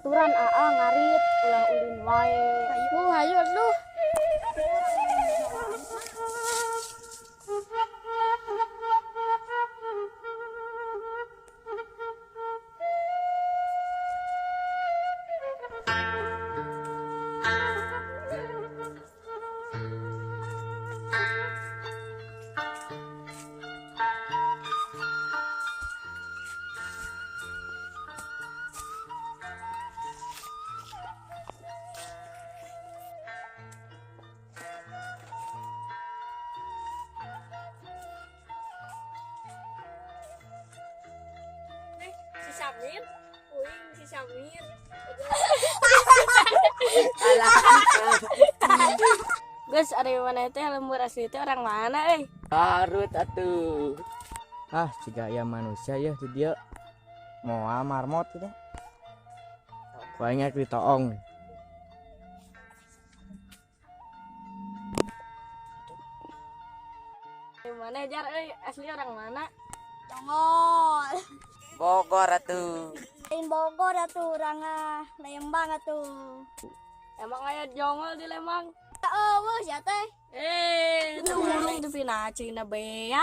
Baturan aa ngarit ulah ulin wae. Hayu hayu atuh. Si Samir, uing si Samir. Guys, ari mana teh lembur asli teh orang mana euy? Garut atuh. Ah, jika ya manusia ya di dia moal marmot gitu. Ku aing rek ditoong. Mana jar euy, asli orang mana? Congol. Bogor atuh. Lain Bogor atuh urang ah, Lembang atuh. Emang aya jongol di Lembang? Eueuh sia teh. Itu burung teu pina cina beak.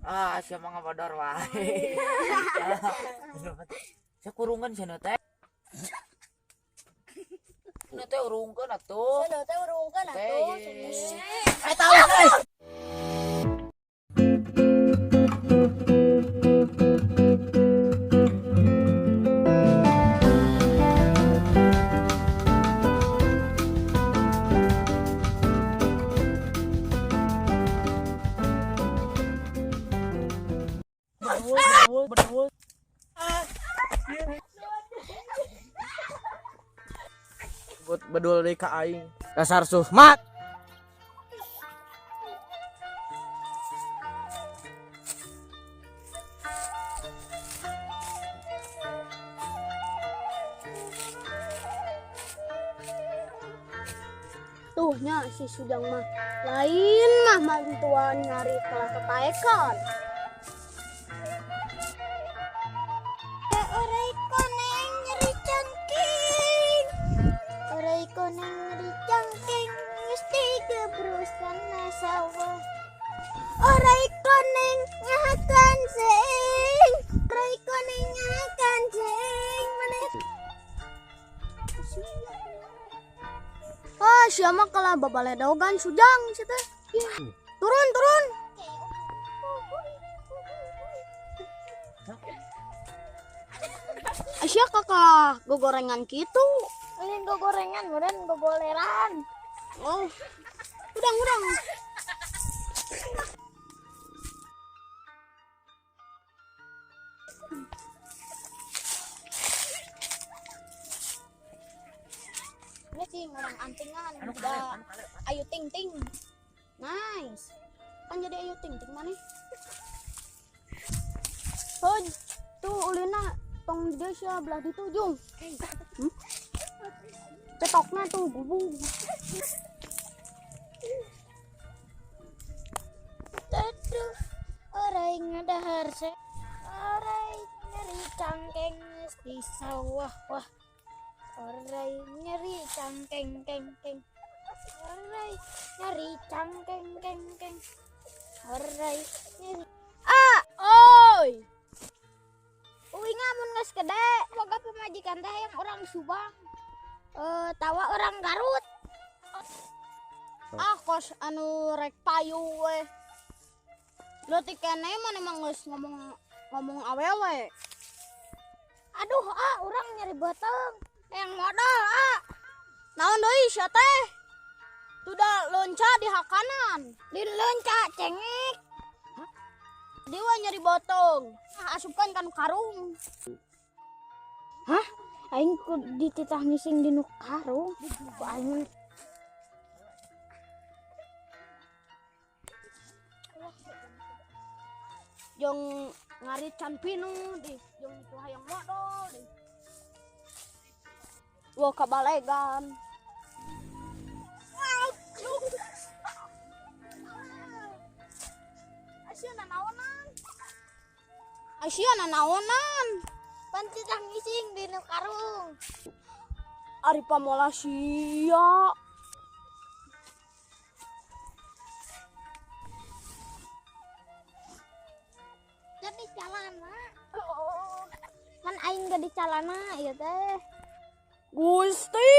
Ah, sia mah ngabodor wae. Sia kurungan sia teh. Nu teh urungkeun atuh. Sia teh urungkeun atuh. Eh tahu euy. Buat bedul deui ka aing. Dasar suhmat. Tuh nya si Sujang mah lain mah mantuan nyari kelas tetaekan. Orai koneng nyeri cangking, orai koneng nyeri cangking, mesti gebrus kana sawah. Orai koneng ngahakan sing, orai koneng ngahakan sing, maneh. Ah, siapa kalah babaledogan Sujang si teh. Turun, turun. Aisyah kakak gogorengan gitu. Lain gogorengan, meureun gogoleran. Oh. Udang, udang. Ini sih orang antingan udah ayu ting ting. Nice. Kan jadi ayu ting ting mana? Oh, tuh ulina tong di desa belah ditu jung. Cetokna tuh gubung. Aduh, orai ngadahar se. Orai nyeri cangkeng di sawah wah. Orai nyeri cangkeng keng keng. Orai nyeri cangkeng keng keng. Orai nyeri. Ah, oi. Uing amun geus gede, boga pamajikan teh yang orang Subang. Tawa orang Garut. Ah, kos anu rek payu we. Leutik keneh mah emang geus ngomong awewe. Aduh, ah, urang nyeri beuteung. Yang modal, ah. Naon deui sia teh? Tuda lonca di hakanan. Di lonca cengek. Dewa nyeri botong. Ah, asupkan kan karung. Hah? Aing ku dititah ngising di nu karung. Ku aing Jong ngarit can pinu di, jong itu hayang modal di. Wah kabalegan. Asia nanaonan. Asia nanaonan. Pan titah ngising di nu karung. Ari pamolah sia. Jadi calana. Man aing gak di calana ieu teh. Gusti.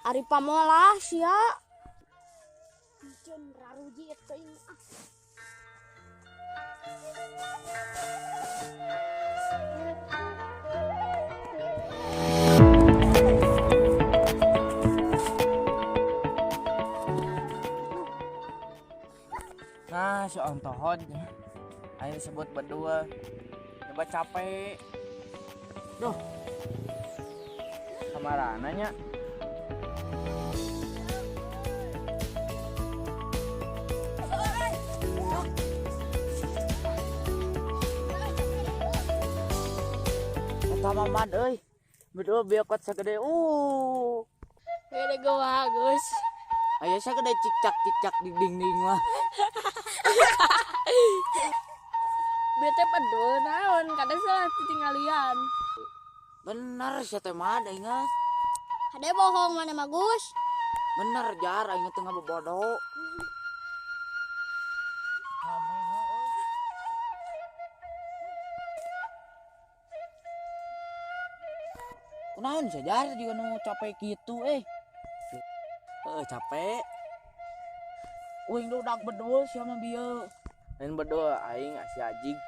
Ari pamolah sia. Jeung raruji teuing ah. Nah, si ontohod. Aing sebut berdua. Coba capek. Duh. Kamarana nya. Eta mamad euy. Bedul biokot sagede. Gede gua Gus. Aya sagede cikcak-cikcak di dinding mah. Bete bedul naon kada salah ditinggalian. Bener sia teh mah aing ah. Hade bohong mana mah Gus. Bener jar aing teh ngabobodo. Kunaon sia jar juga nu capek kitu eh. Heeh, capek. Uing udah bedul sia mah bieu. Lain bedul aing si ajig.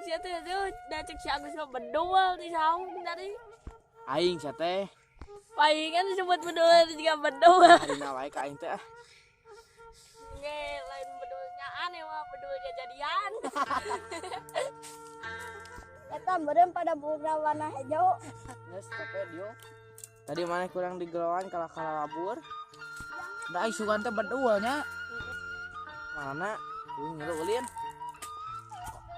Sia teh tuh da cek si Agus mah bedul di saung tadi. Aing sia teh. Palingan disebut bedul juga bedul. Harina wae ka aing teh ah. Nge, lain bedulnya aneh mah bedul jadian. Eta meureun pada boga warna hijau. Geus capek dio. Tadi mana kurang digeloan kalah-kalah labur. Da aing sugan teh bedul nya. Mana? Uing ngilu ulin.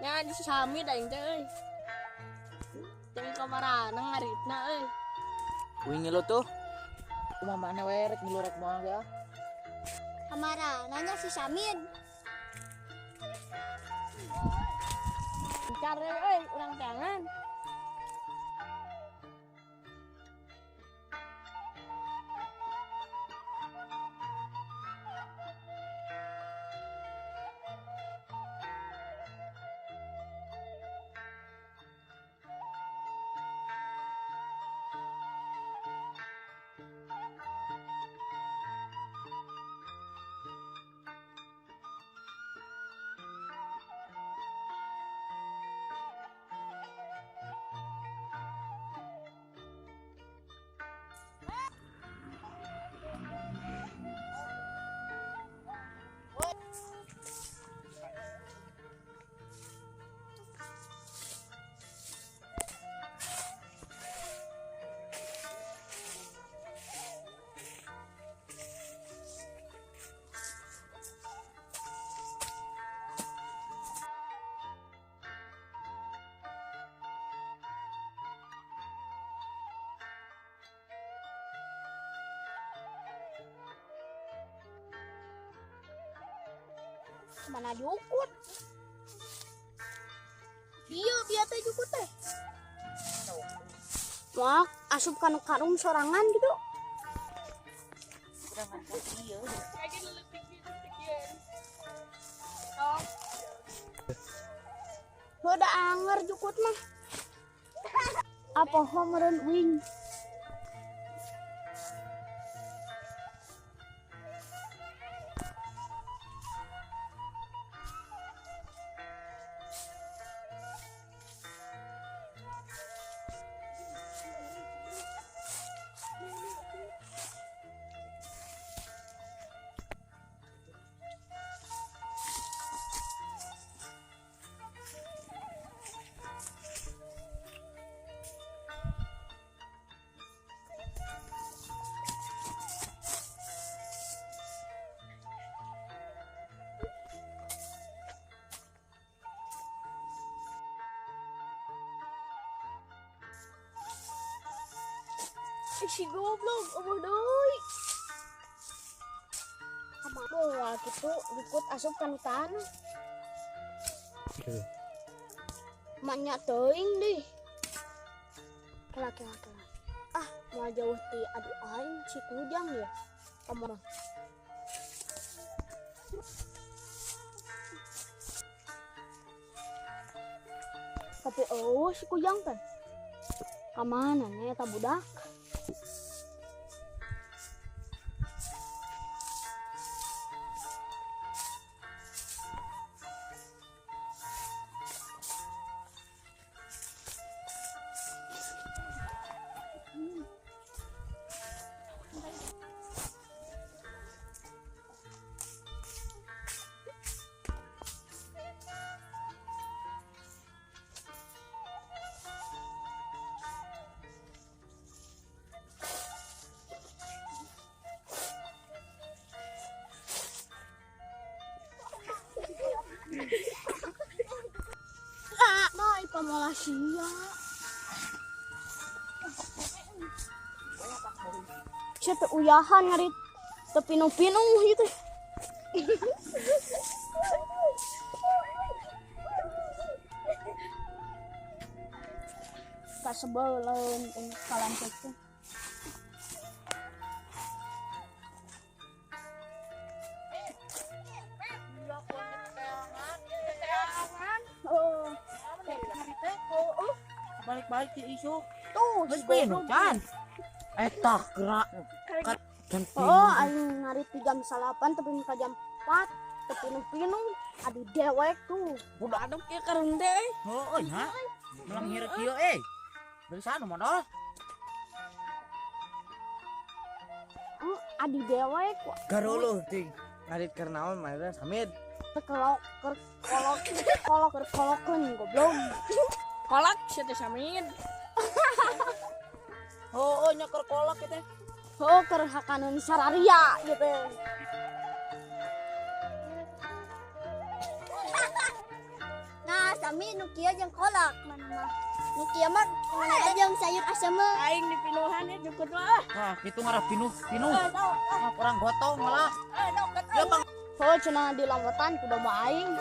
Nya di Samid aing teh euy. Jeung kamarana ngaritna euy. Uing ngilu tuh. Kumaha maneh we rek ngilu rek moal ge ah. Kamarana nya si Samid. Cari euy urang tangan. Mana jukut? Bieu bieu teh jukut teh. Wah, asup kanu karung sorangan gitu. Udah anger jukut mah. Apa meureun uing? Si goblok, eueuh deui. Wah, gitu jukut asup kana tanah. Manya teuing deh. Kela kela kela. Ah, mau jauh ti adi aing si Kujang ya. Kamu mah. Tapi oh si Kujang teh. Kamana nya eta budak? Nah, ipa malah sia. Sia teh uyahan ngarit teu pinuh-pinuh ieu teh. Kasebeleun kalanceuk teh. Balik-balik di isu. Tuh, Geus pinuh can. Eta gerak. Can pinuh. Oh, aing ngarit di jam 9 tapi ka jam 4 teu pinuh-pinuh. Aduh dewek tuh. Budak adem ieu karung teh euy. Heueuh nya. Melang hireup kieu euy. Bisa nu modal. Adi dewek Garuluh ting. Ngarit keur naon maneh Samid? Kelok ker kolok kolok ker kolokeun goblok. Kolak sia teh Samid. Heueuh nya keur kolak ieu teh. Heuh keur hakaneun sararia ieu teh. Nah, Sami nu kieu jeung kolak mana mah. Nu kieu mah mana jeung sayur asem. Aing dipinuhan ya jukut mah. Nah, kitu ngarah pinuh-pinuh. Ah, kurang gotong malah. Ya bang. Heuh cenah di lawetan kudu mah aing.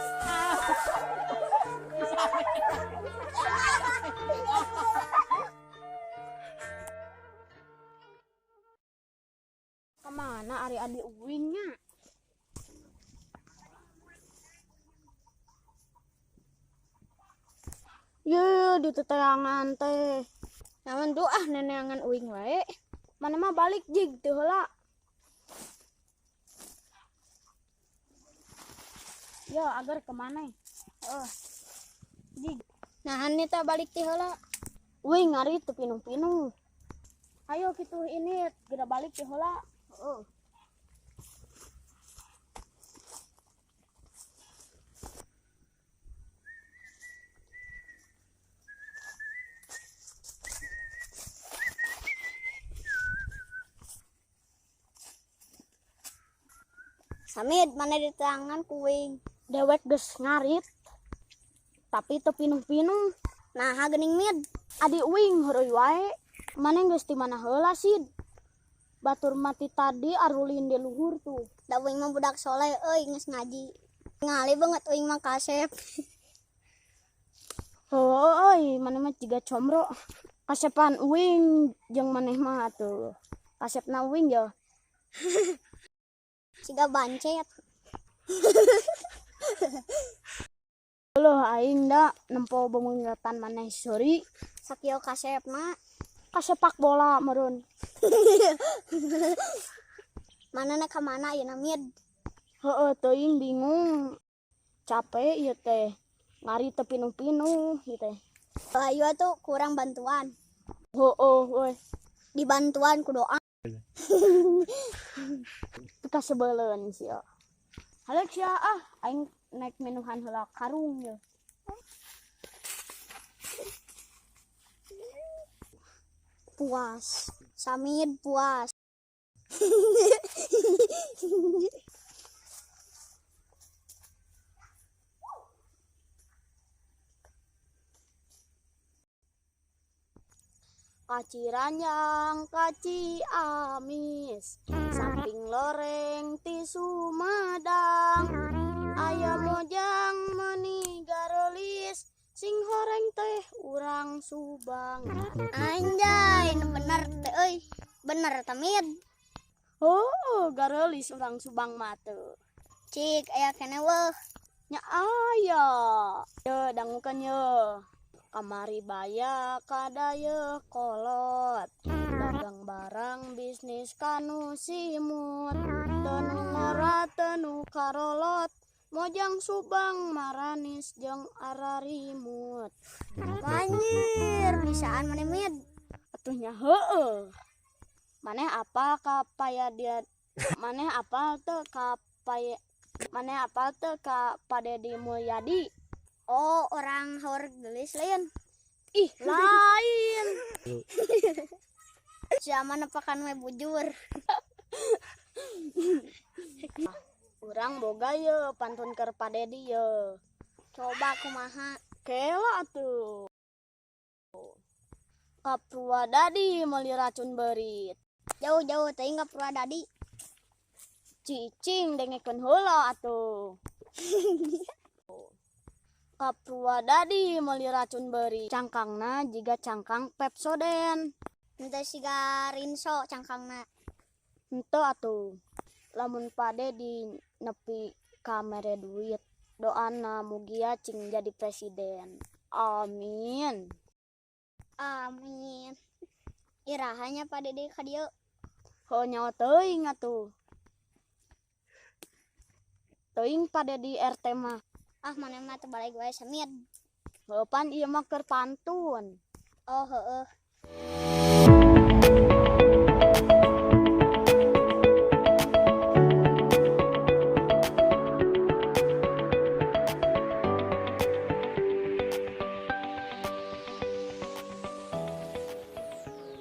Kemana ari adi uingnya? Ye, di teteangan teh. Naon tuh ah neneangan uing wae. Mana mah balik jig teu heula. Yo, agar kemana? Oh. Jig. Nah, ini teh balik teh heula. Uing ngari teu pinuh-pinuh. Ayo kitu ini geura balik teh heula. Heeh. Samid mana di tangan kuing. Dewek geus ngarit. Tapi teu pinuh-pinuh. Nah, geuning mid. Adi uing heureuy wae. Maneh geus ti mana heula sid? Batur mati tadi arulin di luhur tuh. Da uing mah budak soleh euy geus ngaji. Ngali banget uing mah kasep. Heueuh euy, maneh mah jiga comro. Kasepan uing jeung maneh mah atuh. Kasepna uing ye. Siga bancet. Loh aing da nempo beungetan maneh sori. Sakieu kasepna. Kasepak bola meureun. Mana na ka mana ayeuna mid? Heueuh teuing bingung. Capek ieu teh. Ngari teu pinuh-pinuh ieu teh. Ayo atuh kurang bantuan. Heueuh euy. Dibantuan ku doa. Kasebeleun sia. Halo sia ah aing naik minuhan heula karung ye. Puas. Samid puas. Kaci Ranjang, kaci Amis, samping loreng ti Sumedang. Ayam mojang meni garelis, sing horeng teh urang orang Subang. Anjay, nu bener teh euy. Bener ta, Mid? Oh, garelis orang Subang mah teu. Cik aya keneh weuh. Nya aya. Ye dangukeun ye. Kamari baya ka Dayeuhkolot. Dagang barang bisnis kanu simut. Teu nu ngora teu nu karolot. Mojang Subang maranis jeung ararimut. Anjir, bisaan maneh, Mid. Atuh nya heueuh. Maneh apal ka paya dia, maneh apal teu ka paya, maneh apal teu ka Pa Dedi Mulyadi? Oh, orang Haurgeulis lain? Ih, lain. Siapa nepakan we bujur. Urang boga ye pantun keur Pa Dedi ye. Coba kumaha? Kela atuh. Ka Purwadadi meuli racun beurit. Jauh-jauh teuing ka Purwadadi. Cicing dengekeun heula atuh. Ka Purwadadi meuli racun beurit. Cangkangna jiga cangkang Pepsodent. Henteu siga Rinso cangkangna. Henteu atuh. Lamun Pa Dedi nepi ka mere duit, doana mugia cing jadi presiden. Amin. Amin. Iraha nya Pa Dedi ka dieu? Heuh, nyaho teuing atuh. Teuing Pa Dedi RT mah. Ah, maneh mah teu baleg wae, Samid. Heuh, pan ieu mah keur pantun. Oh, heueuh.